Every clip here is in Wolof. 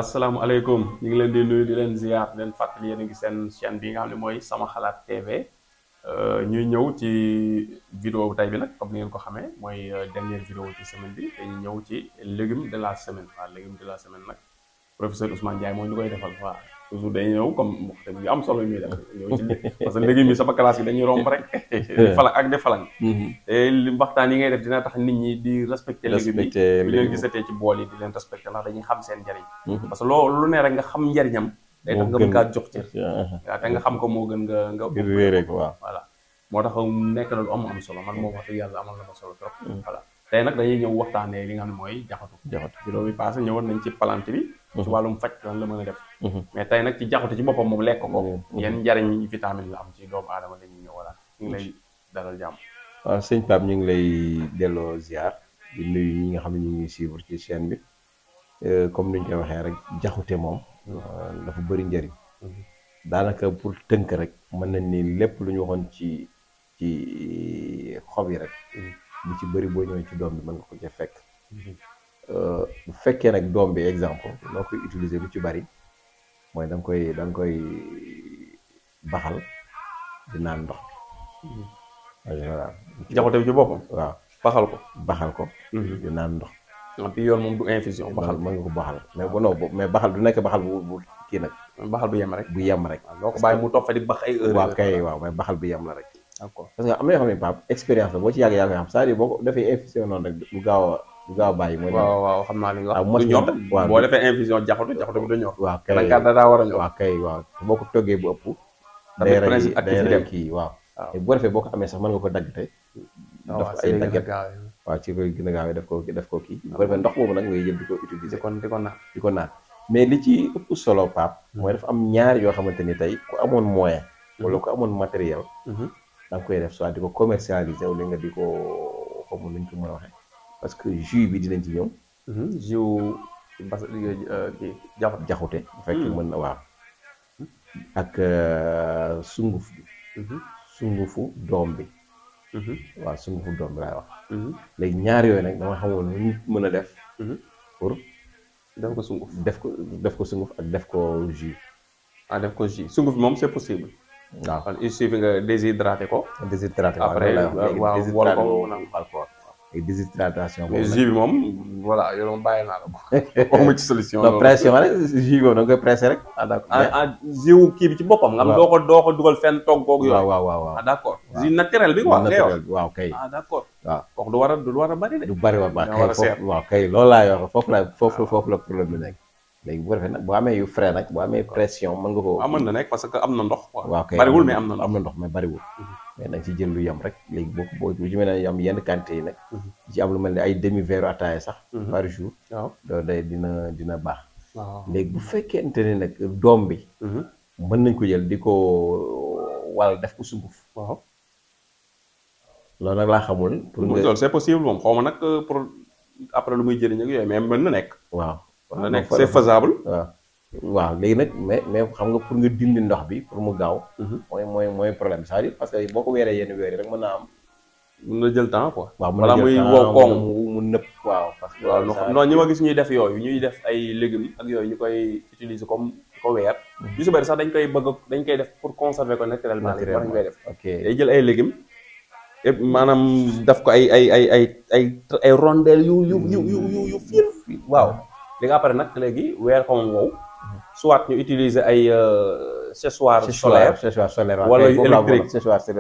asalaamaaleykum ñu ngi leen di nuyu di leen ziar di leen fàttali yéen a ngi seen chaîne bi nga xam ne mooy Sama Xalaat TV ñuy ñëw ci vidéo tey bi nag comme ni ngeen ko xamee mooy dernière vidéo ci semaine bi dañuy ñëw ci légume de la semaine waaw légume de la semaine nag professeur Ousmane Ndiaye moo ñu koy defal waaw toujours day ñëw comme waxtaan yu am solo yu muy def ñëw ci parce que légume yi sama classe yi dañuy romb rek di falang ak di falang te li waxtaan yi ngay def dina tax nit ñi di respecter légume yi di leen gisatee ci bool yi di leen respecter ndax dañuy xam seen njariñ parce que loolu lu ne rek nga xam njariñam day tax nga mën kaa jox cër waaw te nga xam ko moo gën nga réeré ko waaw voilà moo tax nekk na lu am solo man moom wax dëgg yàlla amal na ma solo trop voilà tey nag dañuy ñëw waxtaanee li nga xam ne mooy jaxatu vidéo bi passé ñëwoon nañ ci plante bi ci wàllum faj lan la mën a def mais tey nag ci jaxatu ci boppam moom lekk ko yenn njariñ vitamine la am ci doomu aadama la ñuy ñëw wala ñu ngi lay dalal jàmm waaw sëñ Pape ñu ngi lay delloo ziar di nuyu ñi nga xam ne ñu ngi suivre ci chaîne bi comme ni ñu koy waxee rek jaxute moom dafa bëri njëriñ daanaka pour tënk rek mën nañ ni lépp lu ñu waxoon ci xob yi rek lu ci bëri boo ñëwee ci doom bi mën nga ko ca fekk bu fekkee nag doom bi exemple noo koy utiliser lu ci bëri mooy da nga koy baxal di naan ndox bi en général jaxute bi ci boppam waaw baxal ko di naan ndox bi yoon moom du infusion baxal mën nga ko baxal mais bu non mais baxal du nekk baxal bu kii nag baxal bu yem rek doo ko bàyyi mu topp fa di bax ay heure waaw kay waaw mais baxal bu yem la rek d'accord parce que am na yoo xam ne Pape expérience la boo ci yàgg xam c'est-à-dire boo ko defee infusion noonu rek du gaaw a bàyyi mooy waaw xam naa li nga wax du ñor boo defee infusion jaxatu bi du ñor waaw kay da daa war a ñor waaw kay waaw boo ko toggee bu ëpp day rey kii waaw te boo defee boo ko amee sax mën nga ko dagg te def ko ay dagget waaw ci koy gën a gaawee def ko kii bu ko defee ndox boobu nag ngay jël di ko utiliser di ko naan mais li ci ëpp solo Pape mooy dafa am ñaar yoo xamante ni tey ku amoon moyen wala ku amoon matériel da nga koy def soit di ko commercialiser wala nga di ko xamul nuñ ko mën a waxee parce que jus bi dinañ ci ñëw jus bas kii jaxute bu fekkee mën na waaw ak sunguf bi sungufu doom bi waaw sungufu doom bi laay wax léegi ñaar yooyu nag dama xamoon lu nit mën a def pour def ko sunguf def ko sunguf ak def ko jus def ko jus sunguf bi moom c'est possible waaw il suffit nga déshydraté ko après waaw wol ko alcool et déshydratation mais jus bi moom voilà yow moom bàyyi naa la ko waxuma ci solution non pression rek jus boobu da nga koy pressé rek d'accord jus kii bi ci boppam nga xam doo ko dugal fenn togg koog yooyu waaw d'accord jus naturel bi quoi ngay wax waaw kay d'accord waaw kooku du war a bari de du bari wa baax kay waaw kay loolu laa wax foofu la problème bi nekk léegi bu defee nag boo amee yu frais nag boo amee pression mën nga ko mën na nekk parce que am na ndox waaw kay bariwul mais am na ndox mais bariwul mais da nga ci jël lu yem rek léegi boo ci mel ne am yenn quantité yi nag ci am lu mel ne ay demi verre ataaya sax par jour waaw loolu day dina baax waaw léegi bu fekkente ne nag doom bi mën nañ ko jël di ko wala def ko sunguf waaw loolu nag laa xamul pour nga loolu c'est possible moom xaw ma nag pour après lu muy jëriñ ak yooyu mais mën na nekk waaw mën na nekk c'est faisable waaw léegi nag mais xam nga pour nga dindi ndox bi pour mu gaaw mooy problème c'est-à-dire parce que boo ko weeree yenn weer yi rek mën naa am mën na jël temps quoi waaw wala muy wow koŋ mu nëpp waaw parce que waaw non ñi ma gis ñuy def yooyu ñuy def ay légumes ak yooyu ñu koy utiliser comme ko weer yu su bari sax dañ koy def pour conserver ko naturellement war ñu koy def day jël ay légumes et maanaam daf ko ay rondelles yu fiir waaw léegi après nag léegi weer ko moom wow soit ñu utiliser ay séchoir solaire wala yu électrique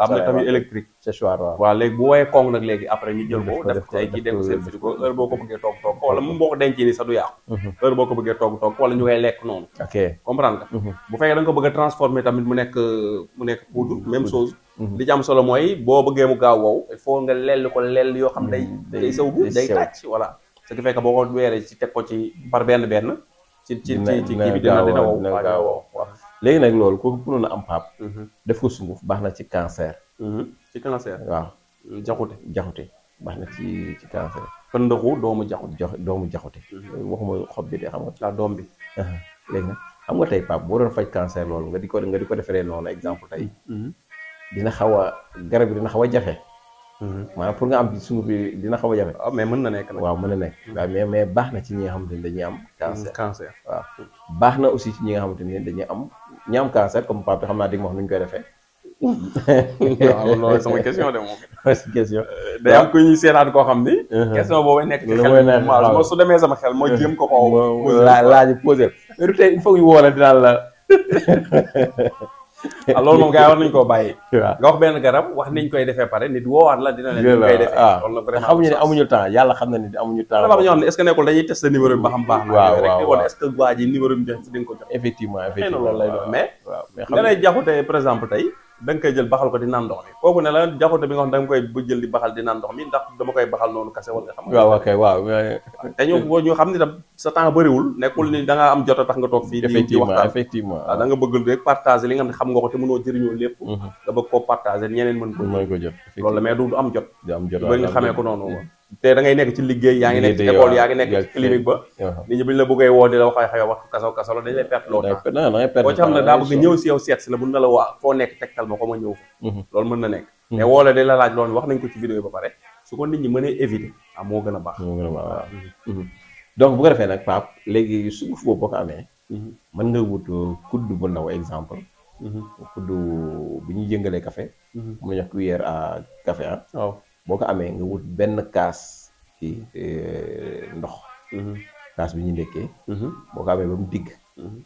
am na tamit électrique séchoir waaw léegi bu woowee koŋ nag léegi après ñu jël ko def ko ci ay kii def ko seen frigo heure boo ko bëggee togg ko wala moom boo ko dencee nii sax du yàqu heure boo ko bëggee togg ko wala ñu koy lekk noonu ok comprendre nga bu fekkee da nga ko bëgg a transformer tamit mu nekk poudre même chose li ci am solo mooy boo bëggee mu gaaw wow il faut nga lell ko lell yoo xam day sew bu day tàcc voilà ce qui fait que boo ko weeree ci teg ko ci par benn ci kii bi dina wow waaw léegi nag loolu kooku mënoon a am Pape def ko sunguf baax na ci cancer ci cancer waaw jaxute baax na ci cancer pëndaxu doomu jaxute waxuma xob bi de xam nga doom bi léegi nag xam nga tey Pape boo doon faj cancer loolu nga di ko defaree noonu exemple tey dina xaw a garab bi dina xaw a jafe maanaam pour nga am ci sunguf bi dina xaw a jafe. waaw mais mën na nekk nag. waaw mën na nekk. waaw mais baax na ci ñi nga xamante ni dañuy am. cancer waaw baax na aussi ci ñi nga xamante ni dañuy am ñi am cancer comme Pape xam naa di nga wax nu ñu koy defee. waaw loolu sama question de moom. question day am ku ñuy seetaan koo xam ni. question boobu nekk ci xel. waaw su demee sama xel mooy jéem ko laaj posé mais du tey il faut ñu woo la dinaa la. loolu moom gars yi war nañu koo bàyyi. waaw nga wax benn garab wax niñ koy defee pare nit woowaat la dina leen ñu koy defee. loolu nag vraiment xamuñu ne amuñu temps yàlla xam na ni amuñu temps. dafa am ñoo xam ne est-ce que nekkul dañuy tester numéro bi ba xam baax na. waaw waaw wala est-ce que waa ji numéro bi jox di nga ko jox. effectivement xëy na loolu lay doon mais. waaw mais nga lay jaxute par exemple tey da nga koy jël baxal ko di naan ndox mi kooku ne la jaxute bi nga xam da nga koy bu jël di baxal di naan ndox mi ndax dama koy baxal noonu kase wala xam nga. waaw ok waaw. te ñu xam ni tam sa temps bëriwul nekkul ni da nga am jot a tax nga toog fii di waxtaan effectivement waaw da nga bëgg rek partager li nga xam nga ko te mënoo jëriñoo lépp nga bëgg koo partager ñeneen mën ko jot loolu la mais du am jot du am jot bëri nga xamee ko noonu te da ngay nekk ci liggéey yaa ngi nekk ci école yaa ngi nekk ci clinique ba nit ñi buñ la bëggee woo di la wax xëy wax kasaw la dañ lay perte loo tax boo ci xam ne daa bëgg ñëw si yow seet si la bu na la waa foo nekk tegtal ma ko ma ñëw fa loolu mën na nekk mais woo la di la laaj loolu wax nañ ko ci vidéo yi ba pare su ko nit ñi mënee éviter moo gën a baax waaw donc bu ko defee nag Pape léegi sunguf boobu boo ko amee mën nga wut kudd bu ndaw exemple kudd bi ñuy yëngalee café mu la jox cuillère à café waaw boo ko amee nga wut benn kaas ci ndox kaas bi ñu ndekkee boo ko amee ba mu digg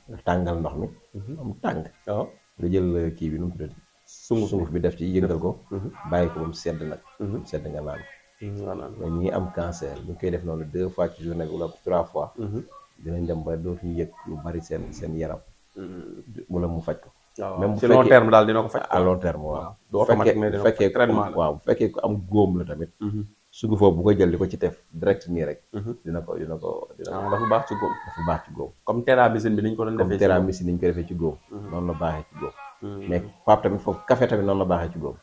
nga tàngal ndox mi ba mu tàng waaw nga jël kii bi nu mu tuddati sunguf bi def ci yëngal ko bàyyi ko ba mu sedd nag sedd nga naan ko mais ñi am cancer ñu koy def noonu 2 fois ci journée bi wala 3 fois dinañ dem ba dootuñu yëg lu bari seen yaram wala mu faj ko même bu long terme daal dina ko faj à long terme waaw du automatique mais dina ko faj traitement waaw bu fekkee ko am góom la tamit sunguf foofu bu ko jël di ko ci def direct nii rek dina dafa baax ci góom dafa baax ci góom comme téramycine bi niñ ko doon defee comme téramycine niñ ko defee ci góom noonu la baaxee ci góom mais Pape tamit foofu café tamit noonu la baaxee ci góom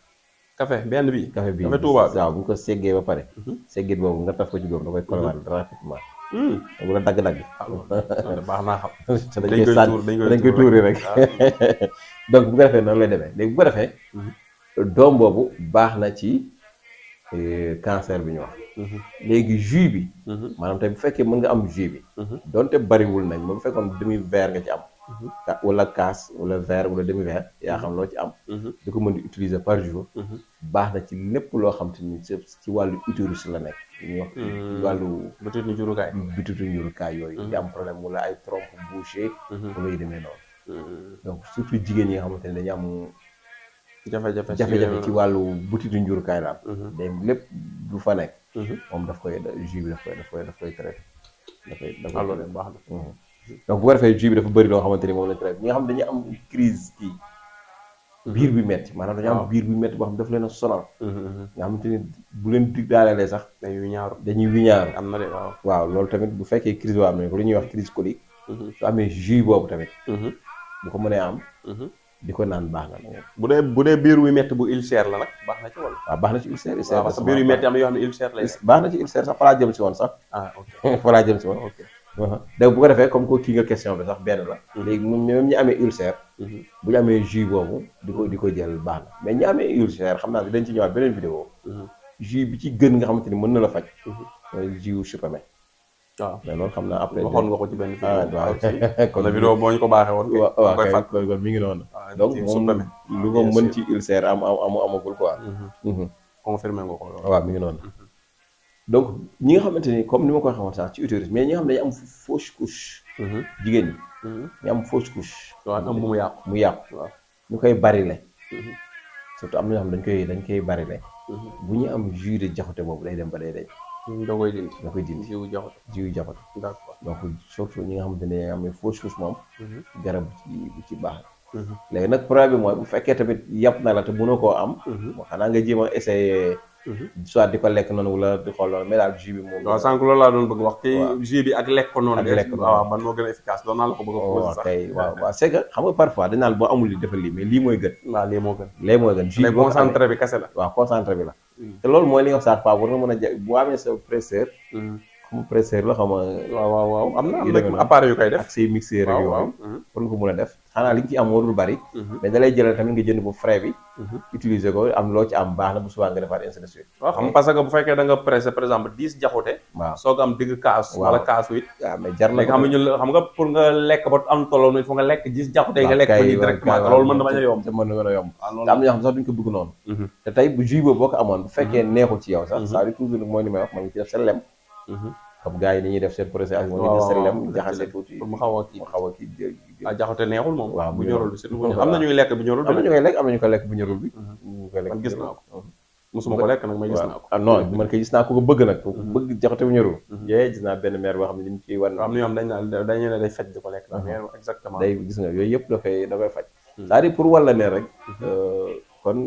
café benn bi café bi Touba waaw bu ñu ko seggee ba pare seggit boobu nga taf ko ci góom da koy colmater rapidement bu la dagg-dagg baax naa xam dañ koy tuuri rek donc bu ko defee noonu lay demee léegi bu ko defee doom boobu baax na ci cancer bi ñu wax léegi jus bi maanaam tey bu fekkee mën nga am jus bi donte bariwul nañ moom bu fekkoon demi verre nga ci am wala kaas wala verre wala demi verre yaa xam loo ci am di ko mën di utiliser par jour baax na ci lépp loo xam te ni ci wàllu utérus la nekk ñuy wax wàllu butitu njurukaay yooyu di am problème wala ay trompe bouchée wala yu demee noonu donc surtout jigéen yi nga xamante ne dañu am jafe-jafe ci wàllu butitu njurukaay daal day lépp du fa nekk moom daf koy jus bi daf koy traité loolu baax na donc bu ko defee jus bi dafa bëri loo xamante ni moom la traité ñi nga xam ne dañuy am crise kii biir bi metti maanaam dañu am biir bi metti boo xam daf leen a sonal nga xamante ni bu leen dig daalelee sax dañuy wiñaaru am na de waaw loolu tamit bu fekkee crise boo am nañ ko lu ñuy wax crise colique su amee jus boobu tamit bu ko mënee am di ko naan baax na bu dee biir wu metti bu ulcère la nag baax na ci wala waaw baax na ci ulcère parce que biir yu metti am na yoo xam ne ulcère lay baax na ci ulcère sax fa laa jëm si woon sax ok fa laa jëm si woon donc bu ko defee comme ko kii nga question bi sax benn la léegi moom même ñi amee ulcère bu ñu amee jus boobu di ko jël baax na mais ñi amee ulcère xam naa dañ ci ñëwaat beneen vidéo jus bi ci gën nga xamante ni mën na la faj mooy jus chupame waaw mais loolu xam naa après waxoon nga ko ci benn vidéo waaw kon la vidéo boo ñu ko baaxee woon waaw koy faj kon mi ngi noonu donc moom lu nga mën ci ulcère amagul quoi confirmé nga ko waaw mi ngi noonu donc ñi nga xamante ni comme ni ma ko waxee woon sax ci utérus mais ñi nga xam ne dañu am fausse couche jigéen ñi ñu am fausse couche waaw am mu yàqu waaw ñu koy barile surtout am na ñoo xam dañ koy barile bu ñu am jus de jaxute boobu day dem ba day day da koy dindi jiwu jaxute d'accord donc surtout ñi nga xamante ne am fausse couche moom garab bu ci baax léegi nag problème bi mooy bu fekkee tamit yàpp na la te mënoo koo am xanaa nga jéem a essayer soit di ko lekk noonu wala di xool loolu mais daal jus bi moom waaw sànq loolu laa doon bëgg wax kii jus bi ak lekk ko noonu waaw ban moo gën a efficace doon naa la ko bëgg a posé sax kay waaw c'est que xam nga parfois dañ naan boo amul li defal lii mais lii mooy gën waaw lii moo gën jus bi concentré bi kese la waaw concentré bi la te loolu mooy li nga wax sax Pape war na mën a boo amee sa presseur xam presseur la xam nga waaw am na appareil yu koy def ak say mixeur ak yooyu war nga ko mën a def xanaa li nga ci am moo dul bari. mais da lay jëlal tamit nga jënd bu frais bi. utiliser ko am loo ci am baax na bu subaa nga defaat ainsi de suite. waaw xam parce que bu fekkee da nga pressé par exemple 10 jaxute. waaw soo ko am digg kaas. wala kaasu it. waaw mais jar na léegi xam nga pour nga lekk ba am tolloo noonu il faut nga lekk 10 jaxute nga lekk ba nii directement te loolu mën na bañ a yomb. te mën na gën a yomb. te am na ñoo xam sax duñ ko bëgg noonu. te tey bu jus boobu boo ko amoon bu fekkee neexul ci yow sax ça veut toujours mooy li may wax man ci def sa lem. comme gars yi ni ñuy def seen procès ak moom def sa lem jaxase tuuti pour mu xaw a kii jaxute neexul moom waaw bu ñorul bi surtout am na ñuy lekk bu ñorul am na ñu koy lekk am na ñu ko lekk bu ñorul bi man gis naa ko mosuma ko lekk nag may gis naa ko non man ko gis naa ko bëgg nag ko bëgg jaxute bu ñorul yee gis naa benn maire boo xam ne li mu ciy wan am na ñoom dañu ne day faj di ko lekk exactement day gis nga yooyu yëpp da koy faj c'est-à-dire pour wàlla ne rek kon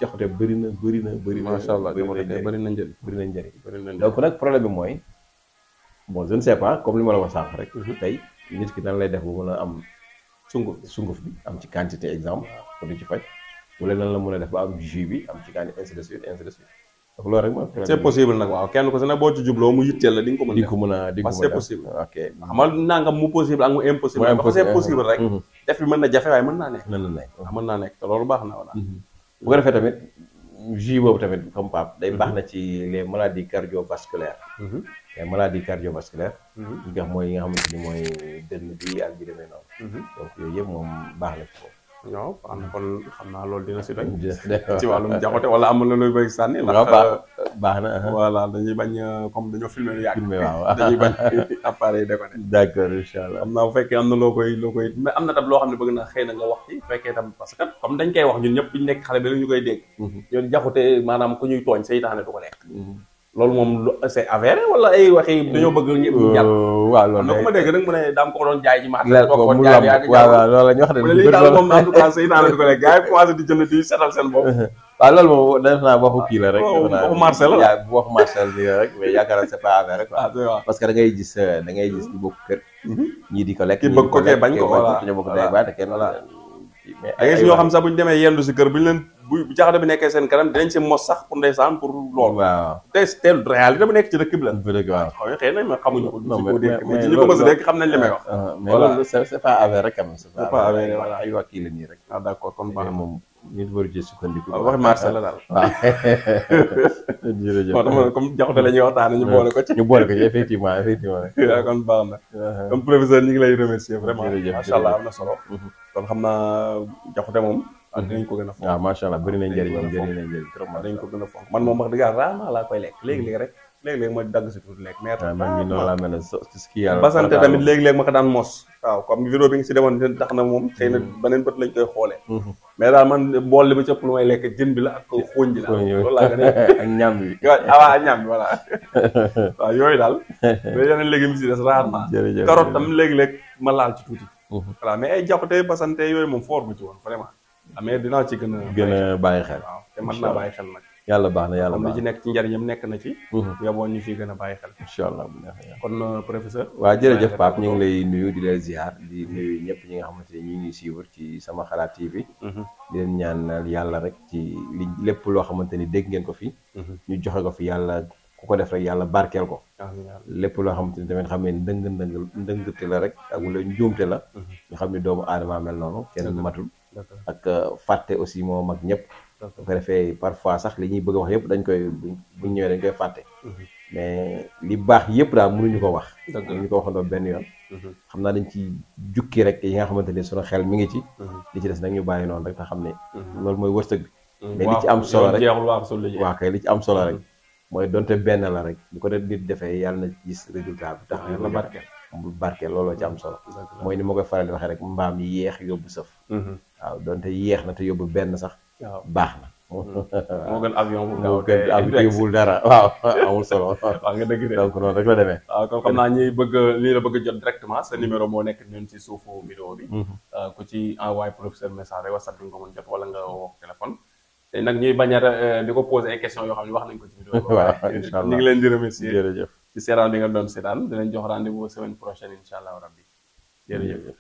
jaxute bëri na macha allah bëri na njëriñ donc nag problème bi mooy bon je ne sais pas comme li ma la wax sànq rek tey nit ki nan lay def bu mën a am sunguf bi am ci quantité exemple pour di ci faj wala nan la mën a def ba am jus bi am ci quantité ainsi de suite donc loolu rek mooy c'est possible nag waaw kenn ko si nag boo ci jubloo mu yitteel la di nga ko mën a di ko mën a c'est possible ok xam nga nangam mu possible ak mu impossible parce que c'est possible rek def bi mën na jafe waaye mën naa nekk mën naa nekk te loolu baax na voilà bu ko defee tamit jus boobu tamit comme Pape day baax na ci les maladies cardiovasculaires les maladies cardiovasculaires yi nga xam mooy yi nga xamante ni mooy dënn bi ak bi demee noonu donc yooyu yëpp moom baax na ci foofu waaw am na kon xam naa loolu dina si doy ci wàllum jaxote wala am na looy bëgg sànni ndax baax na voilà dañuy bañ comme dañoo filmé lu yàgg waaw dañuy bañ appareil déconné d'accord incha allah xam naa bu fekkee am na loo koy mais am na tam loo xam ne bëgg na xëy na nga wax ci bu fekkee tam parce que comme dañ koy wax ñun ñëpp ñu nekk xale bi ñu koy dégg yoon jaxute maanaam ku ñuy tooñ seytaane du ko lekk loolu moom c'est avéré wala ay waxi dañoo bëgg ñëpp ñàkk waaw loolu na ko ma dégg nag mu ne daam ko doon jaay ci marché waaw loolu la ñu wax de lii daal moom en tout cas seytaane du ko lekk gars yi commencé di jënd di setal seen bopp waaw loolu moom def naa waxu kii la rek waxu marché la waxu marché la rek mais yaakaar naa c'est pas avéré quoi parce que da ngay gis ñu bokk kër ñii di ko lekk ki bëgg ko kee bañ ko voilà ñu bokk day baax te kenn da ngay si ñoo xam sax bu ñu demee yendu si kër bu ñu leen bu jaxate bi nekkee seen kanam dinañ si mos sax pour ndeysaan pour loolu waaw te réalité bu nekk ci dëkk bi la waaw xëy na mais xamuñu ko mais ci ñu ko mos a dégg xam nañ li may wax mais loolu c'est pas avéré quand même c'est pas avéré voilà ay waa kii la nii rek d'accord kon baax moom nit waru ci sukkandiku waxi marché la daal waaw jërëjëf comme jaxate la ñuy waxtaane ñu boole ko ci effectivement waaw kon baax na comme professeur ñu ngi lay remercier vraiment macha allah am na solo kon xam naa jaxate moom ak dinañ ko gën a fonk waaw macha allah bëri na njëriñ trop dañ ko gën a fonk man moom wax dëgg yàlla rarement laa koy lekk léegi-léegi rek léegi-léegi ma dagg si tuuti lekk mais man mi noonu laa mel ne basante tamit léegi-léegi ma ko daan mos waaw comme vidéo bi nga si demoon tax na moom xëy na beneen bët lañ koy xoolee mais daal man bool li ma cëpp lu may lekk jën bi la ak xooñ bi la loolu laa gën a ak ñam bi waaw ak ñam bi voilà waaw yooyu daal mais yeneen légumes si des rarement carotte tam léegi-léegi ma laal ci tuuti voilà mais ay jaxute basante yooyu moom foor bu ci woon vraiment mais dinaa ci gën a bàyyi xel waaw te mën naa bàyyi xel nag yàlla baax na yàlla comme baax li ci nekk ci njariñam nekk na ci yoboon ñu ciy gën a bàyyi xel incha allah bu neexee kon professeur waaw jërëjëf Pape ñu ngi lay nuyu di leen ziar di nuyu ñëpp ñi nga xamante ne ñu ngi suivre ci Sama Xalaat TV di leen ñaanal yàlla rek ci li lépp loo xamante ni dégg ngeen ko fi ñu joxe ko fi yàlla ku ko def rek yàlla barkeel ko lépp loo xamante ni tamit xam ne ndëngte la rek ak wala njuumte la ñu xam ne doomu aadama mel noonu kenn matul ak fàtte aussi moo mag ñëpp bu ko defee parfois sax li ñuy bëgg a wax yëpp dañ koy buñ ñëwee dañ koy fàtte mais li baax yëpp daal mënuñu ko wax mënuñu ko waxandoo benn yoon xam naa dañ ci jukki rek yi nga xamante ni sunu xel mi ngi ci li ci des nag ñu bàyyi noonu rek te xam ne loolu mooy wërsëg bi mais li ci am solo rek waaw kay li ci am solo rek mooy donte benn la rek bu ko def nit defee yàlla na gis résultat bi tax na barke looloo ci am solo mooy ni ma koy faral di waxee rek mbaam yéex yóbbu sëf waaw donte yéex na te yóbbu benn sax baax na moo gën avion bu gaaw te yóbbul dara waaw amul solo waaw nga dëgg de donc noonu rek la demee waaw kon xam naa ñuy bëgg lii la bëgg jot directement sa numéro moo nekk ñun ci suufu vidéo bi ku ci envoyé professeur message rek WhatsApp bi nga ko mën jot wala nga woo téléphone te nag ñuy bañ a di ko poser ay questions yoo xam ne wax nañ ko ci vidéo bi waaw incha allah ñu ngi leen di remercier jërëjëf ci seetaan bi nga doon seetaan dinañ jox rendez-vous semaine prochaine incha allah rabbi jërëjëf